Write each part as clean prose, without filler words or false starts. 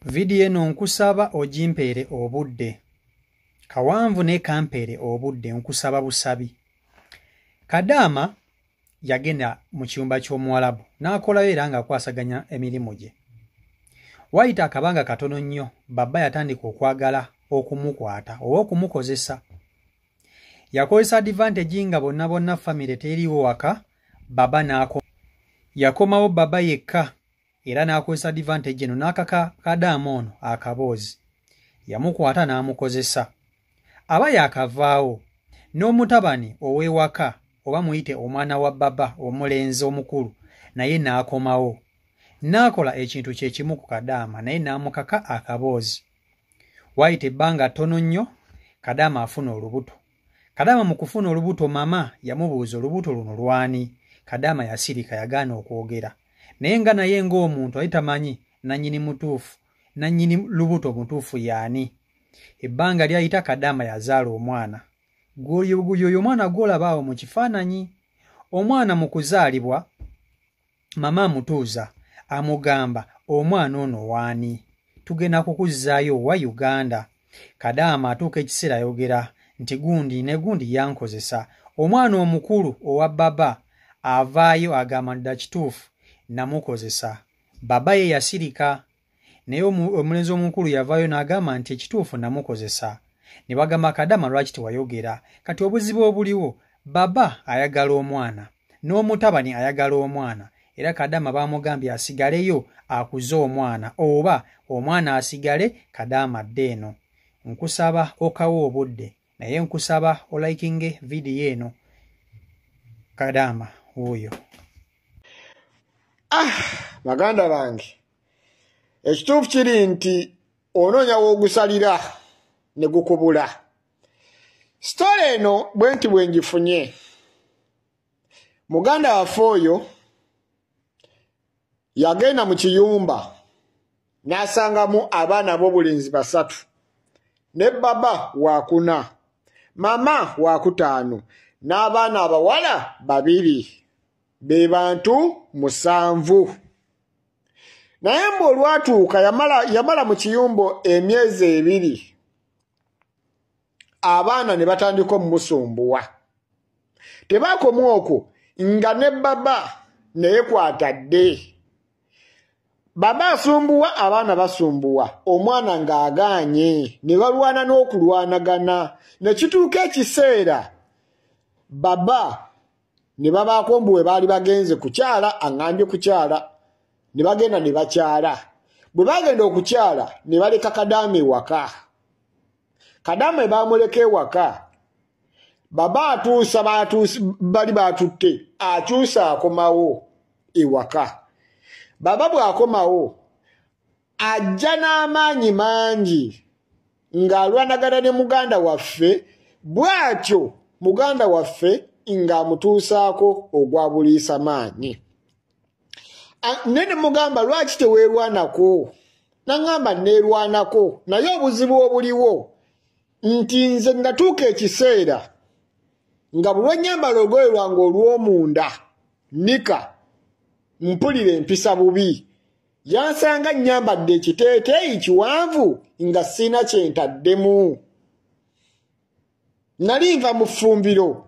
Vidiyo eno nkusaba ogimpeere obudde. Kawanvu naye kampeere obudde, nkusaba busabi. Kadaama yagenda mu kiyumba ky'Omuwalabu n'akolayo era ng'akwasaganya emirimu gye. Waayita akabanga katono nnyo, baba yatandika okwagala okumukwata oba okumukozesa. Yakozesa advantage nga bonna bonna famire teriiwo waka, baba n'ako. Yakomawo baba yekka era n'akozesa advantage eno n'akaka Kadaama ono akaboozi. Yamukwata n'amukozesa. Aba yaakavaawo n'omutabani ow'ewaka oba muyite omwana wa baba omulenzi omukulu naye n'akomawo. N'akola ekintu kye kimu ku Kadaama naye n'amukaka akaboozi. Waayita ebbanga ttono nnyo, Kadaama afuna olubuto. Kadaama mu kufuna olubuto mama yamubuuza olubuto luno lw'ani? Kadaama yasirika yagaana okwogera. Naye nga naye ng'omuntu ali tamanyi nannyini mutuufu, nannyini lubuto mutuufu y'ani. Ebbanga lyayita Kadaama yazaala omwana. Y'oyo omwana gw'olaba awo mu kifaananyi. Omwana mu kuzaalibwa mama amutuuza amugamba omwana ono w'ani? Tugenda kukuzzaayo wa Uganda. Kadaama atuuka ekiseera ayogera nti gundi ne gundi yankozesa. Omwana omukulu owa baba avaayo agamba dda kituufu namukozesa. Baba ye yasirika naye omulenzi omukulu yavaayo n'agamba nti ekituufu namukozesa. Ne bagamba Kadaama lwaki tewayogera? Kati obuzibu obuliwo, baba ayagala omwana n'omutabani ayagala omwana era Kadaama baamugambye asigaleyo akuze omwana oba omwana asigale Kadaama adde eno. Nkusaba okawe obudde naye nkusaba olikinge vidiyo eno. Kadaama wuuyo. Baganda bange, ekituufu kiri nti onoonya w'ogusalira ne gukubula. Sitole eno bwe nti bwe ngifunye. Muganda waffe oyo yagenda mu kiyumba n'asangamu abaana ab'obulenzi 3 ne baba wakuna, mama wakutaano n'abaana abawala 2, be bantu 7. Naye mbu olwatuuka yamala mu kiyumba emyezi 2, abaana ne batandika omumusumbuwa. Tebaakoma okwo nga ne baba naye kwatadde. Baba asumbuwa, abaana basumbuwa, omwana ng'agaanye, ne balwana n'okulwanagana. Ne kituuka ekiseera baba ne babaako mbu we baali bagenze kukyala, aŋŋambye kukyala, ne bagenda ne bakyala. Bwe bagenda okukyala ne baleka Kadaama ewaka. Kadaama baamuleka ewaka. Baba atuusa bali baatutte, akyusa akomawo ewaka. Baba bw'akomawo ajja n'amaanyi mangi ng'alwanagana ne muganda waffe, bw'atyo muganda waffe ng'amutuusaako ogwa buliisa maanyi. Nene mugamba lwaki teweerwanako? N'aŋŋamba neerwanako, naye obuzibu obuliwo nti nze natuuka ekiseera nga buli lwe nnyambala olugoye lwange olw'omunda nika mpulira empisa bubi. Yansanga nnyambadde ekiteeteeyi kiwanvu nga sirina kye ntaddemu. Nali nva mu ffumbiro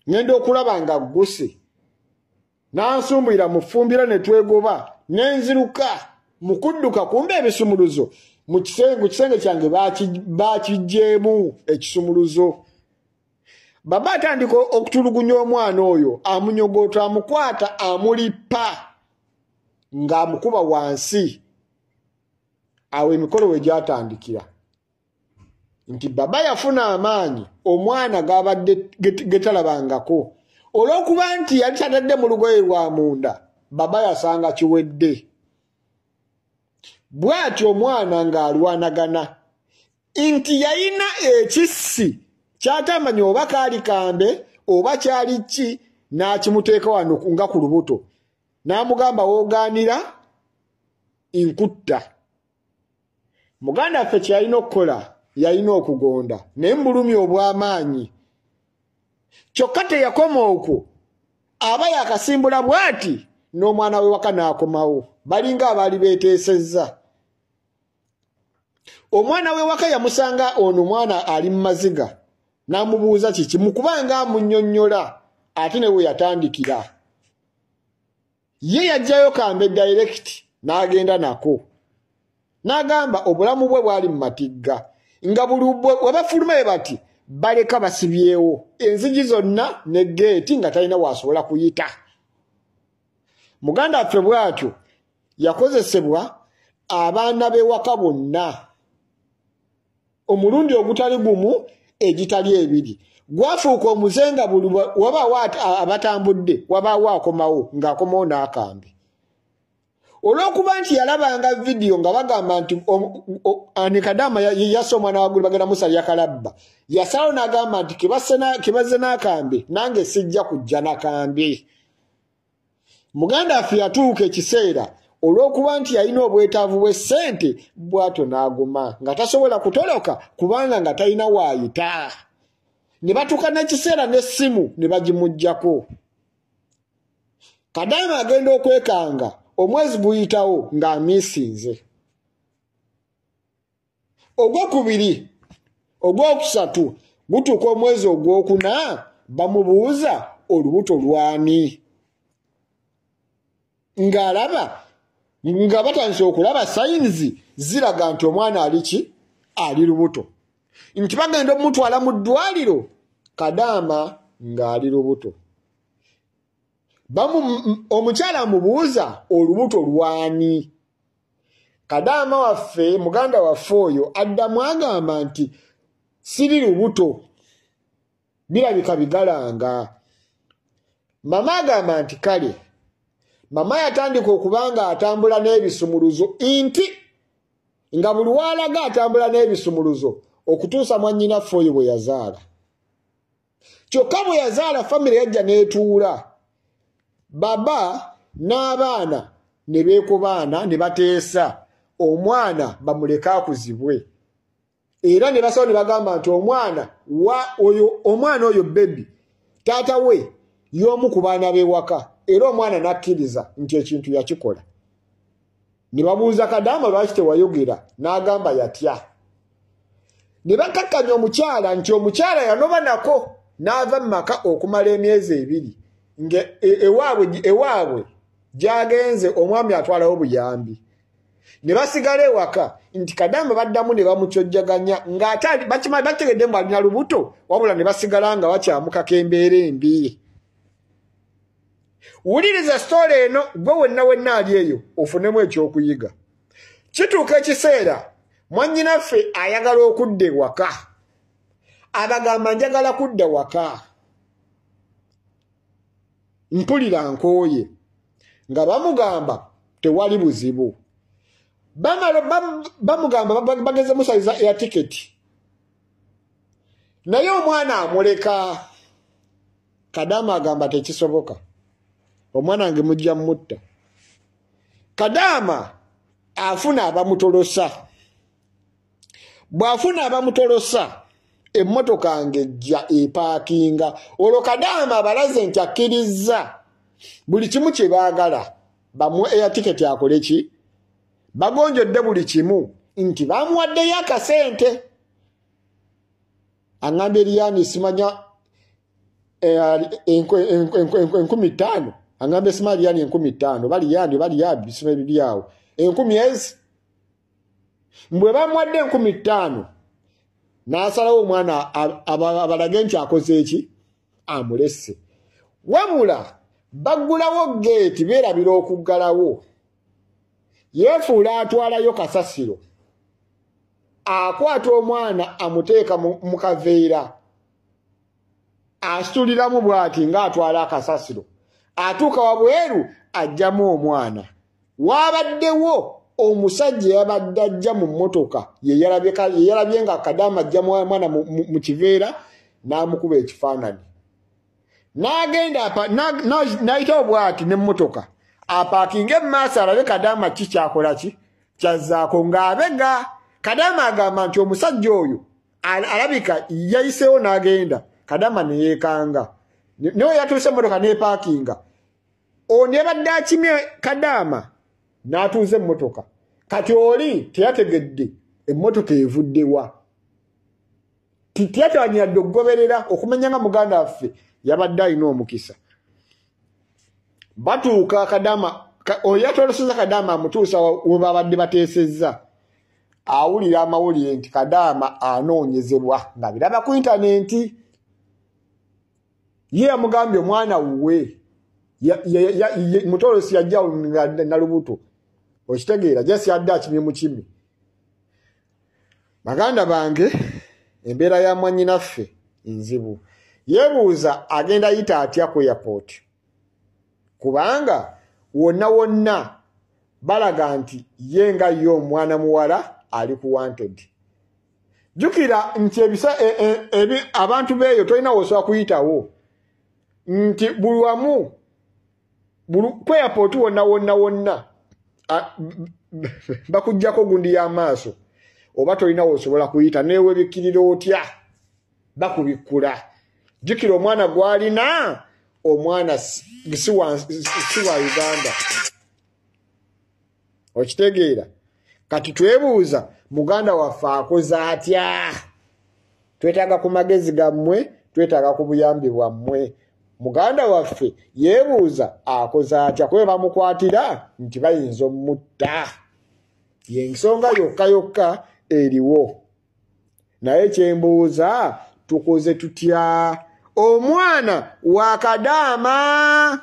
ngenda okulaba nga gguse. N'ansumbuyira mu ffumbiro ne twegoba, ne nziruka mu kudduka kumbe ebisumuluzo mu kisenge kyange baakiggyeemu ekisumuluzo. Baba atandika okutulugunya omwana oyo, amunyogoota, amukwata, amulipa ng'amukuba wansi. Awo emikolo we gyatandikira nti baba yafuna amaanyi omwana g'abadde getalabangako. Olw'okuba nti yali tatadde mu lugoye lwa munda, baba yasanga kiwedde. Bw'atyo omwana ng'alwanagana nti yalina ekissi ky'atamanya oba kaali kambe oba kyali ki, n'akimuteeka wano nga ku lubuto, n'amugamba w'ogaanira nkutta. Muganda waffe kye yalina okukola yalina okugonda naye mu bulumi obw'amaanyi. Kyokka teyakoma okwo, aba yakasimbula bw'ati n'omwana we waka n'akomawo, balinga abaali beeteesezza. Omwana we waka yamusanga ono mwana ali mu maziga n'amubuuza kiki, mukubanga amunnyonnyola ate ne we yatandikira. Ye yajjayo kambe direct n'agenda nako. N'agamba obulamu bwe bwali mu matigga nga buli we bafuluma bati baleka basibyewo enzigi zonna ne geeti nga talina w'asobola kuyita. Muganda waffe bw'atyo yakozesebwa abaana b'ewaka bonna omulundi ogutali gumu egitali ebiri. Gwafuuka omuze nga buli wabaawo abatambudde wabaawo akomawo ng'akomawo n'akambe. Olw'okuba nti yalabanga vidiyo nga bagamba nti Kadaama yasse omwana wa Gulu bagenda musalira kalabba, yasalawo n'agamba nti kebazze n'akambe nange sijja kujja nakambe. Muganda waffe yatuuka ekiseera olw'okuba nti yalina obwetaavu bw'essente bw'atyo n'aguma nga tasobola kutoloka kubanga nga talina waayita. Ne batuuka n'ekiseera n'essimu ne bagimuggyako. Kadaama agenda okwekanga omwezi guyitawo ng'amiisinze. Ogwokubiri, ogwokusatu gutuuka omwezi ogwokuna bamubuuza olubuto lwani. Ng'alaba nga batandise okulaba sayinzi ziraga nti omwana ali ki? Ali lubuto. Nti bagenda omutwala mu ddwaliro Kadaama ng'ali lubuto. Omukyala amubuuza olubuto lwani. Kadaama waffe, muganda waffe oyo addamu agamba nti siri lubuto, birabika bigalanga. Mama agamba nti kale. Mama yatandika okuba nga atambula n'ebisumuluzo nti nga buli w'alaga atambula n'ebisumuluzo okutuusa mwannyinaffe oyo bwe yazaala. Kyokka bwe yazaala famire yajja n'etuula. Baba n'abaana ne beekubaana ne bateesa omwana bamuleke akuzibwe. Era ne basalawo ne bagamba nti omwana oyo bebi taata we y'omu ku baana b'ewaka, era omwana n'akkiriza nti ekintu yakikola. Ne babuuza Kadaama lwaki tewayogera, n'agamba yatya. Ne bakakkanya omukyala nti omukyala yanoba nako n'ava mu maka okumala emyezi ebiri nga ewaabwe gy'agenze omwami atwalawo buyambi. Ne basigala ewaka nti Kadaama baddamu ne bamukyojjaganya ng'ate bategedde mbu alina lubuto, wabula ne basigala nga bakyamukako embeera embi. Wuliriza sitole eno gwe wenna wenna ali eyo ofunemu ekyokuyiga. Kituuka ekiseera mwannyinaffe ayagala okudda ewaka. Abagamba njagala kudda waka, mpulira nkooye. Nga bamugamba tewali buzibu. Bamugamba bageze musaliza air ticket. Naye omwana amuleka. Kadaama agamba tekisoboka, omwana wange mujja mutta. Kadaama afuna abamutolosa. Bw'afuna abamutolosa emmotoka ng'ejja epaakinga. Olwo Kadaama abalaze nti akkirizza buli kimu kye baagala bamuwe air ticket akole ki? Bagonjodde buli kimu nti bamuwaddeyo akasente. Aŋŋambye Liyani simanya 5,000. Aŋŋambye simanya Liyani 5,000 baliyani baliyani bisima ebiri awo 1000 ezi. Mbwe bamuwadde 5,000 n'asalawo omwana abalage nti akoze eki? Amulese. Wabula baggulawo geeti beerabira okuggalawo. Yeefuula atwalayo kasasiro. Akwata omwana amuteeka mu kaveera. Asituliramu bw'ati ng'atwala akasasiro. Atuuka wabweru aggyamu omwana. Waabaddewo omusajja yabadde ajja mu mmotoka ye yalabye nga Kadaama aggyamu omwana mu kiveera n'amukuba ekifaananyi. N'agenda n'ayitawo bw'ati n'emmotoka apaakinge mu maaso alabe Kadaama ki kyakola ki kyazzaako ng'abega. Kadaama agamba nti omusajja oyo alabika yayiseewo n'agenda. Kadaama ne yeekanga. Naye yatuuse emmotoka n'epaakinga. Ono yabadde akimye Kadaama n'atuuza emmotoka. Kati oli teyategedde Emmotoka evuddewa? Tiyatawanyira okugoberera okumanya nga muganda waffe yabadde alina omukisa. Batuuka Kadaama, oyo yatoloseza Kadaama amutuusa we babadde bateesezza. Awulira amawulire nti Kadaama anoonyezebwa nga biraba ku intanenti. Ye yamugambye omwana wuwe mutolosi yajja nalubuto, okitegeera, jasi yadde akimye mu kimi. Baganda bange, embeera ya mwannyinaffe nzibu. Yeebuuza agenda yita atya ku airport, kubanga wonna wonna balaga nti ye nga ye omwana muwala ali ku wanted. Jjukira nti abantu beeyo tolina w'osobola kuyitawo, nti buli wamu ku airport wonna wonna wonna bakuggyako gundi y'amaaso, oba tolina w'osobola kuyita, newebikkirira otya bakubikkula. Jjukira omwana gw'alina, omwana si wa Uganda, okitegeera. Kati twebuuza muganda waffe akoze atya? Twetaaga ku magezi gammwe, twetaaga ku buyambi bwammwe. Muganda waffe yeebuuza akoze atya, kuba bamukwatira nti bayinza omutta. Y'ensonga yokka yokka eriwo. Naye kyembuuza, tukoze tutya? Omwana wa Kadaama.